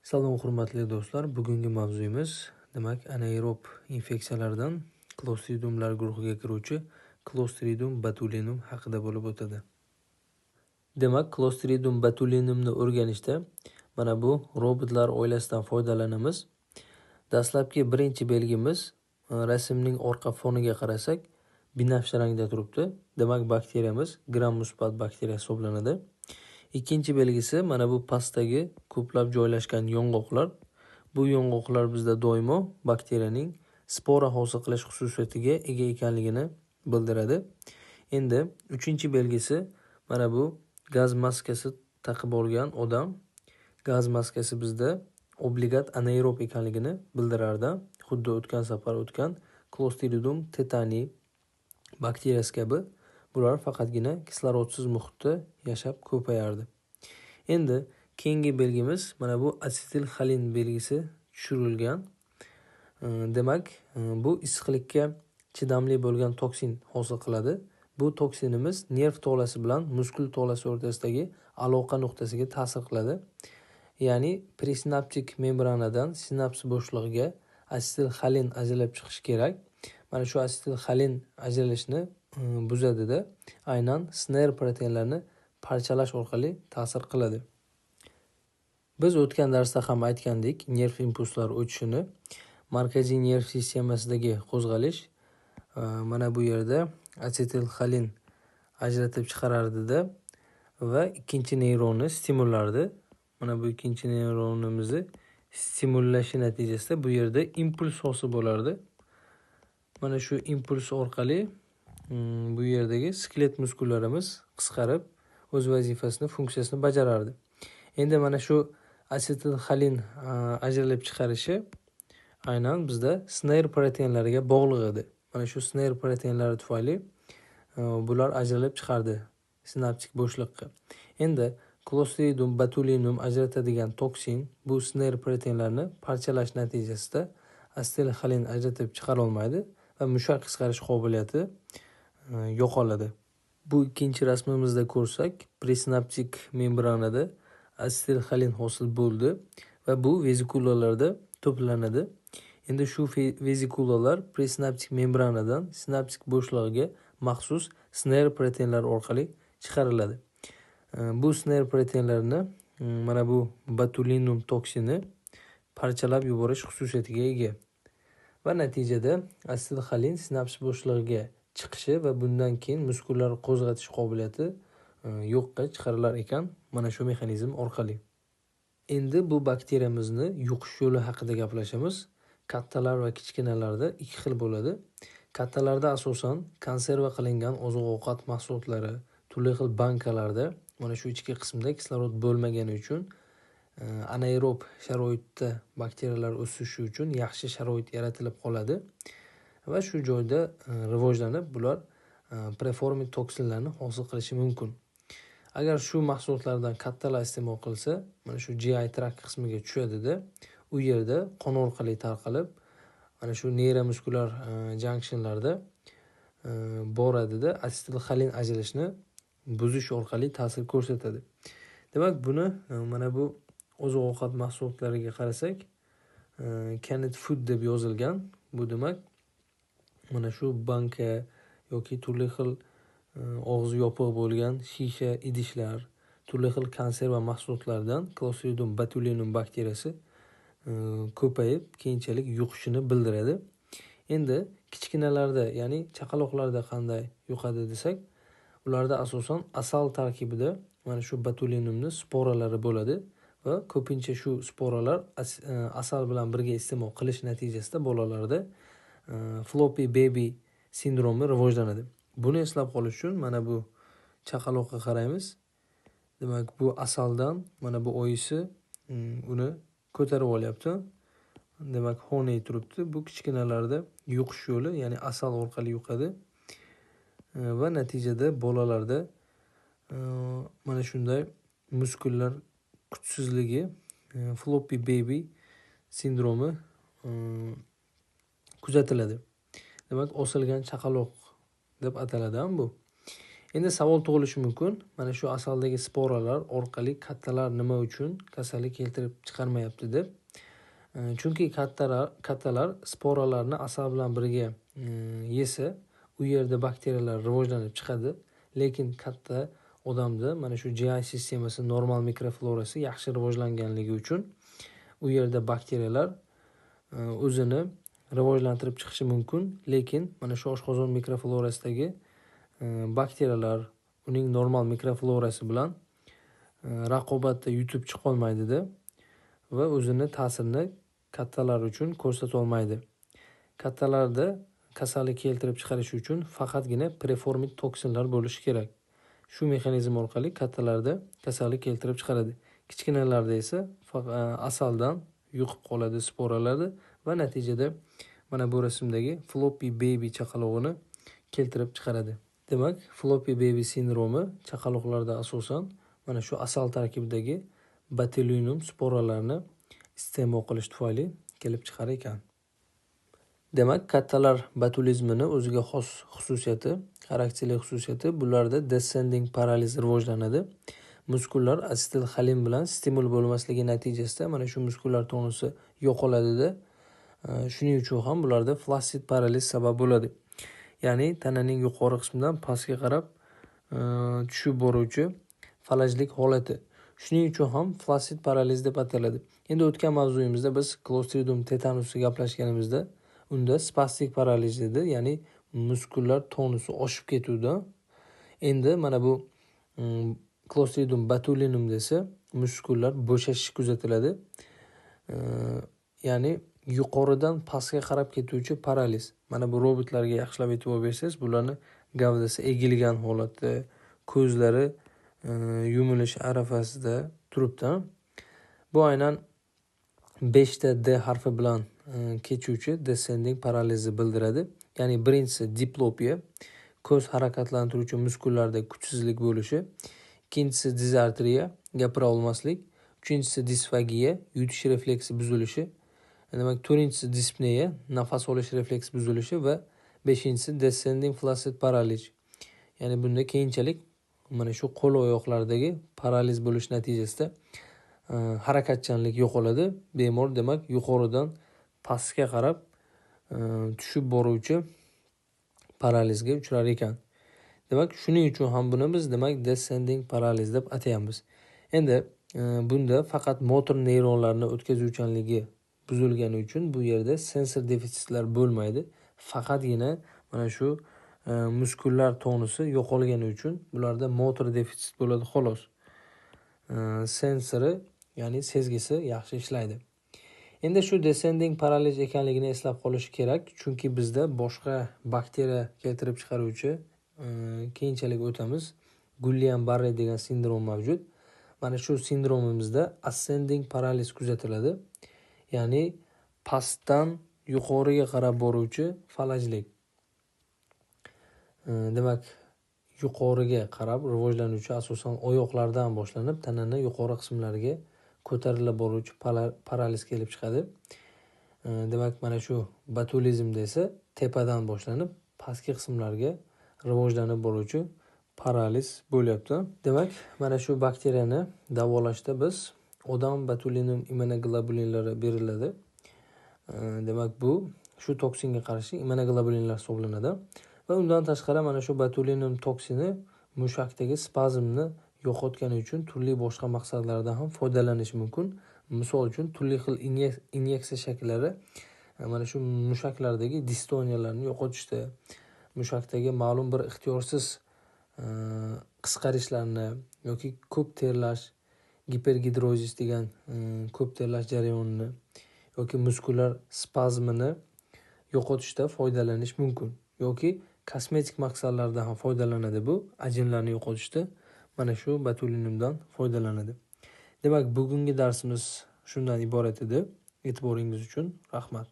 Salom, hurmatli do'stlar. Bugungi mavzuyimiz, demak, anaerob infeksiyalardan Clostridiumlar guruhiga kiruvchi Clostridium botulinum haqida bo'lib o'tadi. Demak, Clostridium botulinumni o'rganishda mana bu robotlar oilasidan foydalanamiz. Dastlabki birinchi belgimiz, rasmning orqa foniga qarasak, binafsha rangda turibdi. Demak, bakteriyamiz gram musbat bakteriya hisoblanadi. Ikkinchi belgisi mana bu pastdagi ko'plab joylashgan yong'oqlar. Bu yong'oqlar bizda doimo bakteriyaning spora hosil qilish xususiyatiga ega ekanligini bildiradi. Endi uchinchi belgisi mana bu gaz maskasi taqib olgan odam. Gaz maskasi bizda obligat anaerob ekanligini bildirardi. Xuddi o'tgan safar o'tgan Clostridium tetani bakteriyasi kabi bular faqatgina kislorodsiz muhitda yashab ko'payardi. Endi keyingi belgimiz mana bu asetilxolin belgisi tushirilgan. Demak, bu issiqlikka chidamli bo'lgan toksin hosil qiladi. Bu toksinimiz nerv tolasi bilan muskul tolasi o'rtasidagi aloqa nuqtasiga ta'sir qiladi. Ya'ni presinaptik membranadan sinaps bo'shlig'iga asetilxolin ajralib chiqishi kerak. Mana shu asetilxolin ajralishni buzadida aynan SNARE proteinlarni parchalash orqali ta'sir qiladi. Biz o'tgan darsda ham aytgandik, nerv impulslari o'tishini markaziy nerv sistemasidagi qo'zg'alish mana bu yerda asetilxolin ajratib chiqarardida va ikkinchi neyronni stimullardi. Mana bu ikkinchi neyronimizni stimullashi natijasida bu yerda impuls hosil bo'lardi. Mana shu impuls orqali bu yerdagi skelet muskullarimiz qisqarib o'z vazifasini, funksiyasini bajarardi. Endi mana shu asetilxolin ajralib chiqarishi aynan bizda SNARE proteinlariga bog'liq edi. Mana shu SNARE proteinlari tufayli bular ajralib chiqardi sinaptik bo'shliqqa. Endi Clostridium botulinum ajratadigan toksin bu SNARE proteinlarni parchalash natijasida asetilxolin ajratib chiqara olmaydi va mushak qisqarish qobiliyati yo'qoladi. Bu ikkinchi rasmimizda ko'rsak, presinaptik membranada asetilxolin hosil bo'ldi va bu vezikulalarda to'planadi. Endi shu vezikulalar presinaptik membranadan sinaptik bo'shlig'iga maxsus SNARE proteinlar orqali chiqariladi. Bu SNARE proteinlarni mana bu botulinum toksini parchalab yuborish xususiyatiga ega va natijada asetilxolin sinaps bo'shlig'iga chiqishi va bundan keyin muskullar qo'zg'atish qobiliyati yo'qqa chiqarilar ekan mana shu mexanizm orqali. Endi bu bakteriyamizni yuqish yo'li haqida gaplashamiz. Kattalar va kichkinalarda ikki xil bo'ladi. Kattalarda asosan konserva qilingan oziq-ovqat mahsulotlari turli xil bankalarda mana shu ichki qismda kislorod bo'lmagani uchun anaerob sharoitda bakteriyalar o'sishi uchun yaxshi sharoit yaratilib qoladi va shu joyda rivojlanib bular preformik toksinlarni hosil qilishi mumkin. Agar shu mahsulotlardan kattalar iste'mol qilsa, mana shu GI trakt qismiga tushadida, u yerda qon orqali tarqalib, mana shu neyromuskulyar junctionlarda boradida asetilxolin ajralishini buzish orqali ta'sir ko'rsatadi. Demak, buni mana bu oziq-ovqat mahsulotlariga qarasak, canned food deb yozilgan. Bu demak mana shu banka yoki turli xil og'zi yopiq bo'lgan shisha idishlar, turli xil konserva mahsulotlardan Clostridium botulinum bakteriyasi ko'payib, keyinchalik yuqishini bildiradi. Endi kichkinalarda, ya'ni chaqaloqlarda qanday yuqadi desak, ularda asosan asal tarkibida mana shu botulinumni sporalari bo'ladi va ko'pincha shu sporalar asal bilan birga iste'mol qilish natijasida bolalarda floppy baby sindromi rivojlanadi. Buni eslab qolish uchun mana bu chaqaloqqa qaraymiz. Demak, bu asaldan mana bu oyisi uni ko'tarib olyapti. Demak, honey turibdi. Bu kichkinalarda yuqish yo'li, ya'ni asal orqali yuqadi. Va natijada bolalarda mana shunday muskullar kuchsizligi, floppy baby sindromi kuzatiladi. Demak, osilgan chaqaloq deb ataladi bu. Endi savol tug'ilishi mumkin. Mana shu asaldagi sporalar orqali kattalar nima uchun kasallik keltirib chiqarmayapti deb. Chunki kattalar sporalarni asal bilan birga yesa, u yerda bakteriyalar rivojlanib chiqadi. Lekin katta odamda mana shu GI sistemasi normal mikroflorasi yaxshi rivojlanganligi uchun u yerda bakteriyalar o'zini rivojlantirib chiqishi mumkin. Lekin mana shu oshqozon mikroflorasidagi bakteriyalar uning normal mikroflorasi bilan raqobatda yutib chiqolmaydida va o'zini ta'sirini kattalar uchun ko'rsata olmaydi. Kattalarda kasallik keltirib chiqarish uchun faqatgina preformik toksinlar bo'lishi kerak. Shu mexanizm orqali kattalarda kasallik keltirib chiqaradi. Kichkinalarda esa asaldan yuqib qoladi sporalarni va natijada mana bu rasmdagi floppy baby chaqalog'ini keltirib chiqaradi. Demak, floppy baby sindromi chaqaloqlarda asosan mana shu asal tarkibidagi botulinum sporalarini iste'mol qilish tufayli kelib chiqar ekan. Demak, kattalar botulizmini o'ziga xos xususiyati, xarakterli xususiyati bularda descending paraliz rivojlanadi. Muskullar asetilxolin bilan stimul bo'lmasligi natijasida mana shu muskullar tonusi yo'qoladida. Shuning uchun ham bularda flaccid paraliz sabab bo'ladi. Ya'ni tananing yuqori qismidan pastga qarab tushib boruvchi falajlik holati. Shuning uchun ham flaccid paraliz deb ataladi. Endi o'tgan mavzuyimizda biz Clostridium tetanusi gaplashganimizda unda spastik paraliz edi, ya'ni muskullar tonusi oshib ketuvdi. Endi mana bu Clostridium botulinum desa muskullar bo'shashishi kuzatiladi. Ya'ni yuqoridan pastga qarab ketuvchi paraliz. Mana bu robotlarga yaxshilab e'tibor bersangiz, bularni gavdasi egilgan holatda, ko'zlari yumilish arafasida turibdi. Bu aynan 5 ta D harfi bilan kechuvchi descending paralizni bildiradi. Ya'ni birinchisi diplopiya, ko'z harakatlantiruvchi muskullarda kuchsizlik bo'lishi, ikkinchisi dizartriya, gapira olmaslik, uchinchisi disfagiya, yutish refleksi buzilishi, demak to'rtinchisi dispneya, nafas olish refleksi buzilishi va beshinchisi descending flaccid paralij. Ya'ni bunda keyinchalik mana shu qo'l oyoqlardagi paraliz bo'lish natijasida harakatchanlik yo'qoladi. Bemor demak yuqoridan pastga qarab tushib boruvchi paralizga uchrar ekan. Demak, shuning uchun ham buni biz demak descending paraliz deb ataymiz. Endi bunda faqat motor neyronlarni o'tkazuvchanligi buzilgani uchun bu yerda sensor defitsitlar bo'lmaydi. Faqatgina mana shu muskullar tonusi yo'qolgani uchun bularda motor defitsit bo'ladi xolos. Sensori, ya'ni sezgisi yaxshi ishlaydi. Endi shu descending paraliz ekanligini eslab qolish kerak, chunki bizda boshqa bakteriya keltirib chiqaruvchi keyinchalik o'tamiz. Guillain-Barré degan sindrom mavjud. Mana shu sindromimizda ascending paraliz kuzatiladi. Ya'ni pastdan yuqoriga qarab boruvchi falajlik. Demak, yuqoriga qarab rivojlanuvchi asosan oyoqlardan boshlanib tanani yuqori qismlariga ko'tarilib boruvchi paraliz kelib chiqadi. Demak, mana shu botulizmda esa tepadan boshlanib pastki qismlarga rivojlanib boruvchi paraliz bo'lyapti. Demak, mana shu bakteriyani davolashda biz odam botulinum immunoglobulinlari beriladi. Demak, bu shu toksinga qarshi immunoglobulinlar hisoblanadi. Va undan tashqari mana shu botulinum toksini mushakdagi spazmni yo'qotgani uchun turli boshqa maqsadlarda ham foydalanish mumkin. Misol uchun turli xil inyeksiya shakllari mana shu mushaklardagi distoniyalarni yo'qotishda, mushakdagi ma'lum bir ixtiyorsiz qisqarishlarni yoki ko'p terlash, gipergidrozis degan ko'p terlash jarayonini yoki muskullar spazmini yo'qotishda foydalanish mumkin. Yoki kosmetik maqsadlarda ham foydalanadi bu, ajinlarni yo'qotishda mana shu botulinumdan foydalanadi. Demak, bugungi darsimiz shundan iborat edi. E'tiboringiz uchun rahmat.